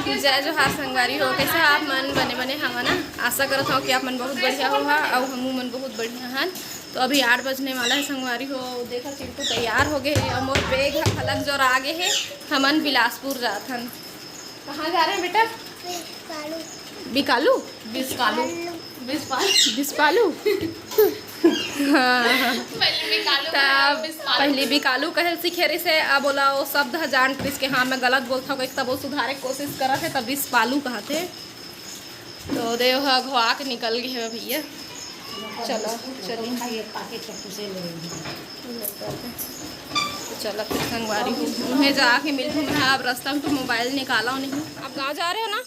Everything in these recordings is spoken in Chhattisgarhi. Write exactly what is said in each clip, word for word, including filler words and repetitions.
जय जोहार संगवारी हो, कैसे आप मन? बने बने हवा ना? आशा करत हव कि आप मन बहुत बढ़िया होहा, अउ हमू मन बहुत बढ़िया हन। तो अभी आठ बजने वाला है संगवारी हो। देखो चिंटू तैयार हो गए हे, अउ मोर बैग ह खलक जोर आ गए हे। हमन बिलासपुर जात हन। कहाँ जा रहे हैं बेटा? बिकालू। बिस्कालू? बिस्कालू। बिस्पालू। हाँ। पहली बिकालू तब कहे, बिस्कालू। पहली बिकालू कहे सीखे रहिस हे, अब ओला वो शब्द ह जान रहिस के हाँ, मैं गलत बोलत हव, एक तब वो सुधारे के कोशिश करत हे, तब बिस्पालू कहत हे। तो देव ह घोआ के निकल गए हे भैया। चलो, चलिए। तो चलो फिर संगवारी हो, उन्हें जाके मिलते हैं। अब रास्ता में तो मोबाइल निकाला नहीं। आप गाँव जा रहे हो ना?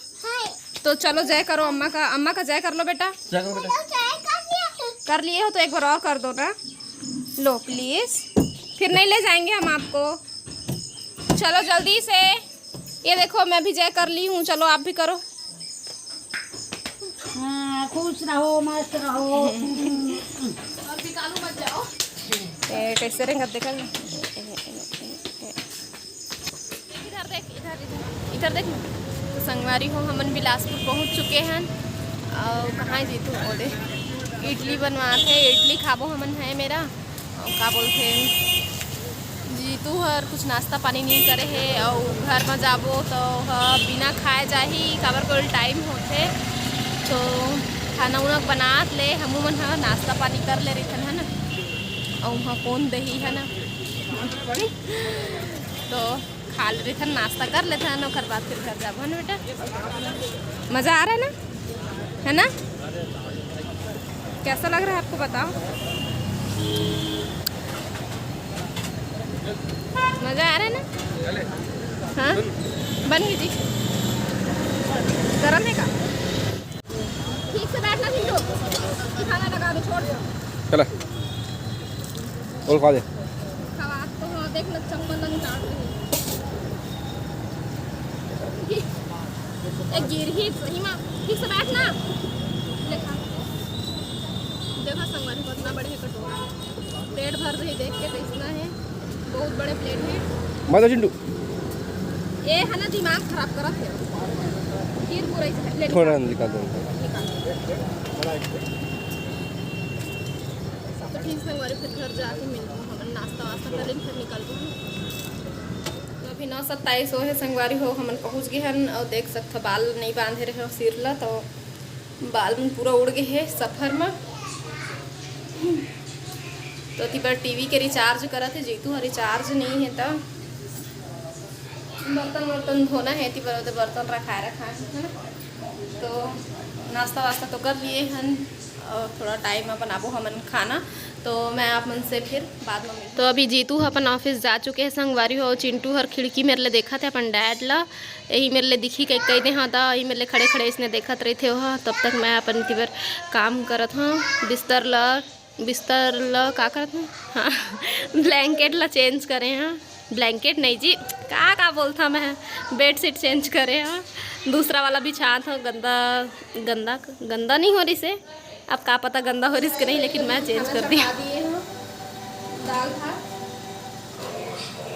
तो चलो जय करो अम्मा का, अम्मा का जय कर लो बेटा। जय करो बेटा। कर लिए हो तो एक बार और कर दो ना। लो प्लीज, फिर नहीं ले जाएंगे हम आपको। चलो जल्दी से। ये देखो मैं भी जय कर ली हूँ, चलो आप भी करो। हाँ, खुश रहो, मस्त रहो। और बिकालू मत जाओ। ए, कैसे रेंगत देखा ना? इधर देख, इधर, इधर, इधर देख ना। तो संगवारी हो, हमन बिलासपुर पहुंच चुके हैं। और कहाँ है जीतू? ओदे इडली बनवात हे, इडली खाबो हमन, है मेरा। और का बोलथे, जीतू हर कुछ नाश्ता पानी नहीं करे हे, और घर में जाबो तो ह बिना खाए जाही, काबर कोई टाइम होथे। तो खाना उना बनात ले हमू मन ह नाश्ता पानी कर ले रहिथन, है ना? और वहाँ कौन दही, है ना? तो खा लेथन, नाश्ता कर लेथन, ओकर बाद फिर घर जाबो, है ना बेटा? मज़ा आ रहा है ना, है ना? कैसा लग रहा है आपको, बताओ। मज़ा आ रहा है ना? हाँ, बन गई जी। गरम है का? ठीक से बैठना, चिंटू। खाना लगा दो, छोड़ दो। चला। और खा दे। खवा तो हाँ, देख ना, चम्मच लंग काट रही। ए, गिर ही सही माँ। ठीक से बैठ ना। ले खा। देखा संगवारी, कितना बड़े है कटोरा। पेट भर रही देख के, तो इतना है। बहुत बड़े प्लेट है। मत चिंटू। ए है ना, दिमाग खराब करत है। फिर पूरा इसे ले थोड़ा निकाल। निकाल दो। निकाल। तो ठीक संगवारी, फिर घर जाके मिलबो हमन, नाश्ता वास्ता करेन, फिर निकलबो। तो अभी नौ सत्ताईस हो है संगवारी हो, हमन पहुँच गए हन। और देख सकथो, बाल नहीं बांधे रहे हो सिर ला, तो बाल मन पूरा उड़ गए हे सफर में। तो ओती बर टीवी के रिचार्ज करत हे, जीतू ह रिचार्ज नहीं है, तो बर्तन वर्तन धोना है, ती बर ओदे बर्तन रखाए रखा है, है ना? तो नाश्ता वास्ता तो कर लिए हन, और थोड़ा टाइम में बनाबो हमन खाना, तो मैं आप मन से फिर बाद में मिलूँ। तो अभी जीतू ह अपन ऑफिस जा चुके हैं संगवारी हो, चिंटू हर खिड़की मेर ले देखत है अपन डैड ला, यही मेर ले दिखी कह, कह दे हाँ, ता यही मेर ले खड़े खड़े इसने देखत रहिथे ओहा। तब तक मैं अपन ती बर काम करत हूँ, बिस्तर ला, बिस्तर ला का करत हूँ, हाँ, ब्लैंकेट ला चेंज करे हाँ, ब्लैंकेट नहीं जी, का का बोलता मैं, बेडशीट चेंज करे हाँ, दूसरा वाला बिछात हूँ, गंदा, गंदा, गंदा नहीं हो रही से, अब का पता गंदा हो रही से नहीं, लेकिन मैं चेंज कर दी। खाना चढ़ा दिए हो, दाल भात।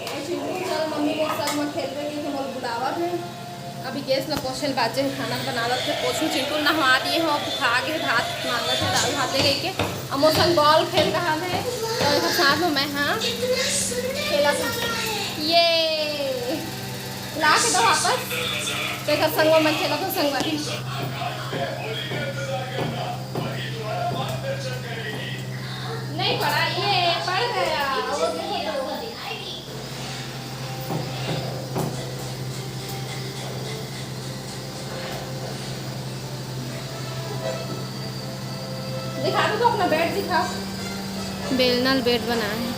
और चिंटू चल मम्मी के संग में खेलबे के मोर बुलावत है। अभी गैस ला पोछे ल बाचे है, खाना बनावत है, पोछू चिंटू नहवा दिए हो, भुखा गे भात मांगत है, दाल भात दे गई के। अब मोर संग बॉल खेल रहा है, तो एक साथ में मैं हाँ खेला था। ये ला के दो वापस। तो एक संग में खेला था संगवारी। नहीं पड़ा, ये पड़ गया। वो देखो तो। दिखा दो तो अपना बेड दिखाओ। बेलना ल बेड बनाए हे।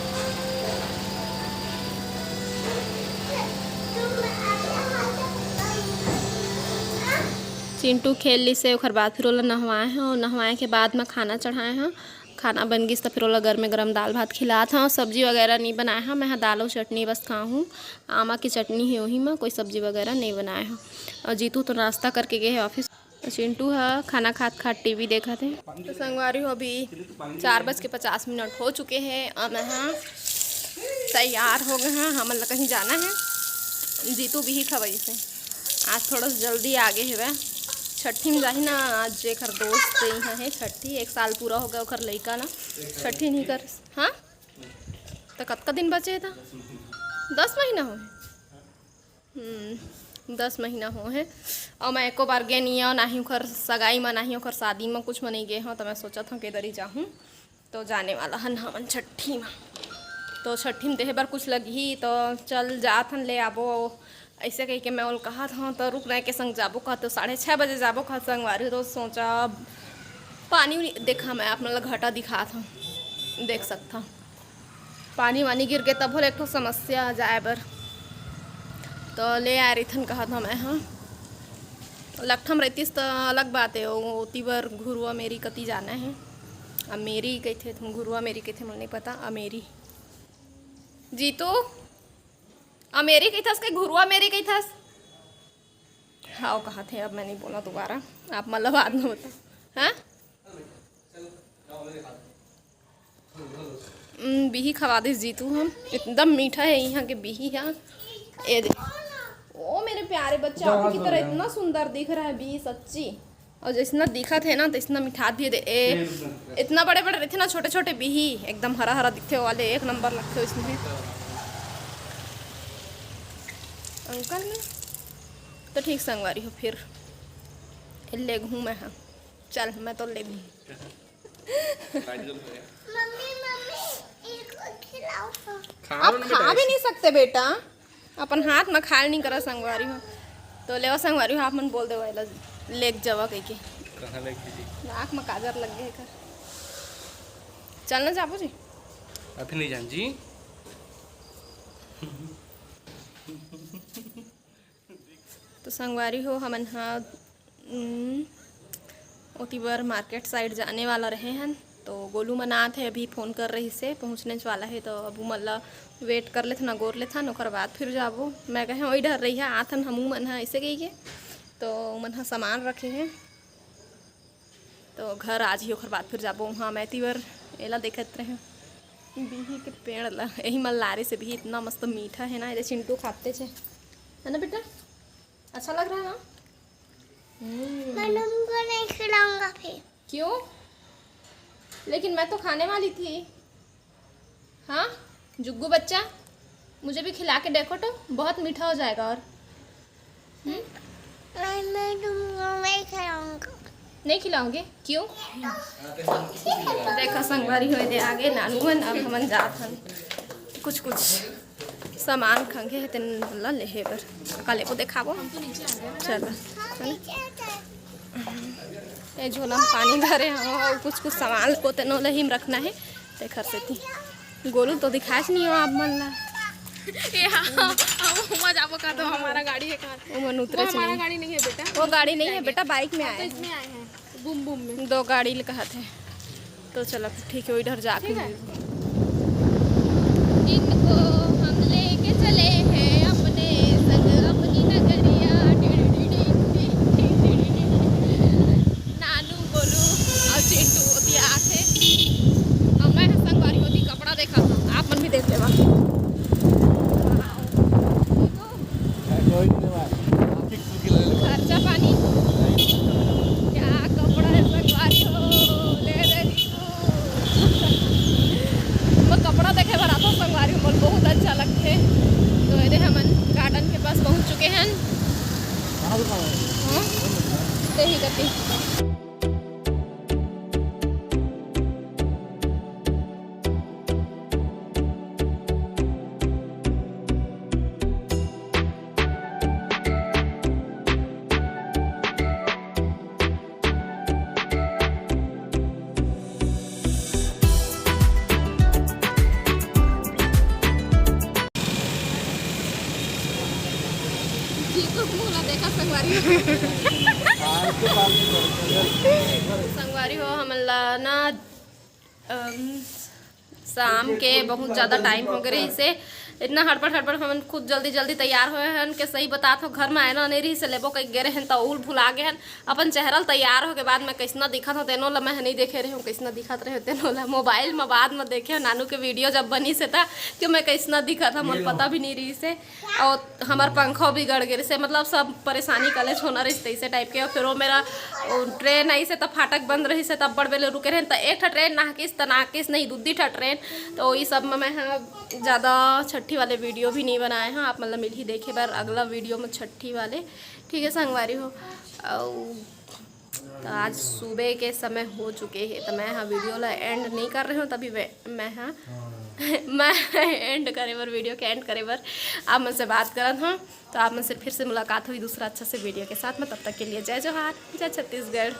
चिंटू खेल लिस हे, ओखर बाद फिर ओला नहवाए हव, अउ नहवाए के बाद म खाना चढ़ाए हव। खाना बन गिस त फिर ओला गरमे गरम दाल भात खिलात हव। सब्जी वगैरह नइ बनाए हव, मैं ह दाल अउ चटनी बस खाहूँ, आमा के चटनी हे, ओही म कोई सब्जी वगैरह नइ बनाए हव। अउ जीतू तो नाश्ता करके गे हे ऑफिस। चिंटू ह खाना खात खात टीवी देखत हे। तो संगवारी हो, अभी चार बज के पचास मिनट हो चुके हे अउ मैं ह तैयार हो गए हन। हमन ला कहीं जाना हे, जीतू बिहित हवय से। आज थोड़ा सा जल्दी आगे हेवय। छट्ठी में जाही ना, आज जेकर दोस्त इहाँ हे छट्ठी, एक साल पूरा हो गया ओकर लइका ना, छट्ठी नहीं कर। हाँ, तो कतका दिन बचे हे? तो दस महीना हो हे। हम्म, दस महीना हो हे। और मैं एको बार गे नहीं हूँ, ना ही ओकर सगाई में, ना ही ओकर शादी में, कुछ में नहीं गे हूँ। तो मैं सोचत हूँ कि इधर ही जाहूँ। तो जाने वाला हन हमन छट्ठी में। तो छट्ठी में देहे बर कुछ लगही, तो चल जात हन, ले आबो। ऐसे कह के मैं ओल कहत हूँ, तो रुक रहे के संग जाबो कहत, तो साढ़े छः बजे जाबो कहत संगवारी। तो सोचा, पानी उनी, देखा, मैं आप मन ला घटा दिखात हूँ, देख सकता हूँ। पानी वानी गिर गे तभो ले एक ठो समस्या जाए बर। तो ले आए रहिथन कहत हूँ मैं, हाँ। लकठम रहतीस त अलग बात है, ओती बर घुरुआ मेरी कती जाना है। अमेरी कहिथे, तुम घुरुआ मेरी कहिथे, मोला नहीं पता। अमेरी। जीतू, अमेरी कहिथस के घुरुआ मेरी कहिथस? हाँ, वो कहा थे, अब मैं नहीं बोला दोबारा, आप मतलब बाद में बता। हाँ। हम्म, बिही खवा दिस जीतू हम। एकदम मीठा है यहाँ के बिही है। ये दे। ओ मेरे प्यारे बच्चे, आपकी तरह इतना सुंदर दिख रहा है बिही, सच्ची। और जैसना दिखत है ना, तैसना मिठा भी दे। ए, इतना बड़े बड़े रहते ना, छोटे छोटे बिही, एकदम हरा हरा दिखते वाले, एक नंबर लगते इसमें। अंकल ने तो ठीक संगवारी हो, फिर ले घूम है। चल, मैं तो ले घूम। मम्मी, मम्मी, एक खिलाओ तो। आप खा भी नहीं सकते बेटा, अपन हाथ में खाल नहीं करा संगवारी हो। तो लेवा संगवारी हो, आप मन बोल देवा एला लेके जावा कह के। कहाँ लेके जी? आँख में काजर लग गए कर। चलना जाबो जी। अभी नहीं जान जी। तो संगवारी हो, हमन ह, उम, ओती बर मार्केट साइड जाने वाला रहे हन, तो गोलू मन आत हे, अभी फोन कर रहिस हे, पहुँचने वाला हे, तो अब उमन ला वेट कर लेथन, अगोर लेथन, ओकर बाद फिर जाबो। मैं कहे, "ओई डहर रहिहा, आथन हमू मन ह," ऐसे कहिके, तो उमन ह सामान रखे हे। तो घर आ जही, ओकर बाद फिर जाबो वहाँ। मैं तीवर एला देखत रहे बिही के पेड़ ला, यही मन लारे से बिही इतना मस्त मीठा है ना, ये चिंटू खाते छे, है ना बेटा? अच्छा लग रहा है ना? हम्म। मैं तुमको नहीं खिलाऊंगा फिर। क्यों? लेकिन मैं तो खाने वाली थी। हाँ जुग्गू बच्चा, मुझे भी खिला के देखो तो, बहुत मीठा हो जाएगा। और हम्म? मैं, मैं तुमको नहीं खिलाऊंगा। नहीं खिलाओगे? क्यों? देखा संगवारी होए दे आगे नानू मन, अब हमन जात हन कुछ कुछ सामान खंगे हे तेन ला लेहे बर। काले को देखाबो। चल, चल। ए झोला में पानी धरे हव, अउ कुछ कुछ सामान को तेनो लही में रखना है, तेखर सेती। गोलू तो दिखाएच नहीं हो आप मन ला। ए हाँ, हम हुआ जाबो का तो हमारा गाड़ी है कहाँ? वो मन वो उतरे हमारा नहीं। गाड़ी नहीं है बेटा। वो गाड़ी नहीं है बेटा, बाइक में हम तो आए हैं। इसमें आए हैं, बूम बूम में। दो गाड़ी ले कहत है। तो चलो ठीक है, इधर जाके ठीक है। मिलते हैं। इनको हम लेके चले हैं अपने संग, अपनी नगरिया। नानू, गोलू और चिंटू होती आथे। और मैं संगवारी होती कपड़ा देखा था, आप मन भी देख लेवा। खर्चा पानी। क्या कपड़ा है संगवारी हो, ले ले रीतू। मैं कपड़ा देखे बर आथों संगवारी हो, मोला बहुत अच्छा लगथे। तो एदे हमन गार्डन के पास पहुंच चुके हैं। हाँ? तेही कती। जीतू के मुंह ला देखा संगवारी हो। संगवारी हो, हमन ला ना, अम, शाम के बहुत ज़्यादा टाइम हो गए रहिसे, इतना हड़बड़ हड़बड़ हमन खुद जल्दी जल्दी तैयार होए हन के सही बतात हो, घर में आयना नहीं रही से लेबो कहीं गे रहन त उल भुला गे हन। अपन चेहरा ल तैयार हो के बाद मैं कैसना दिखत हूँ तेनो ला मैं नहीं देखे रहे हूँ, कैसना दिखत रहे हूँ तेनो ला मोबाइल में बाद में देखे हूँ नानू के वीडियो जब बनी से था कि मैं कैसना दिखत हूँ, मोर पता भी नहीं रही से। और हमार पंखा बिगड़ गए से, मतलब सब परेशानी कलेज होना रही तैसे टाइप के। और फिर वो मेरा ट्रेन आई से तब फाटक बंद रही से तब बड़ बेले रुके रहे तो एक ठा ट्रेन नाहकिस त नाहकिस नहीं दू दी ठा ट्रेन। तो ये सब में मैं हाँ ज़्यादा छठी वाले वीडियो भी नहीं बनाए हैं, आप मतलब मिल ही देखे बार अगला वीडियो में छठी वाले। ठीक है संगवारी हो, और तो आज सुबह के समय हो चुके हैं तो मैं हाँ वीडियो ला एंड नहीं कर रही हूँ तभी वे- मैं हाँ मैं एंड करे बर वीडियो के एंड करे बर आप मन से बात करत हूँ। तो आप मन से फिर से मुलाकात हुई दूसरा अच्छा से वीडियो के साथ में, तब तक के लिए जय जोहार, जय छत्तीसगढ़।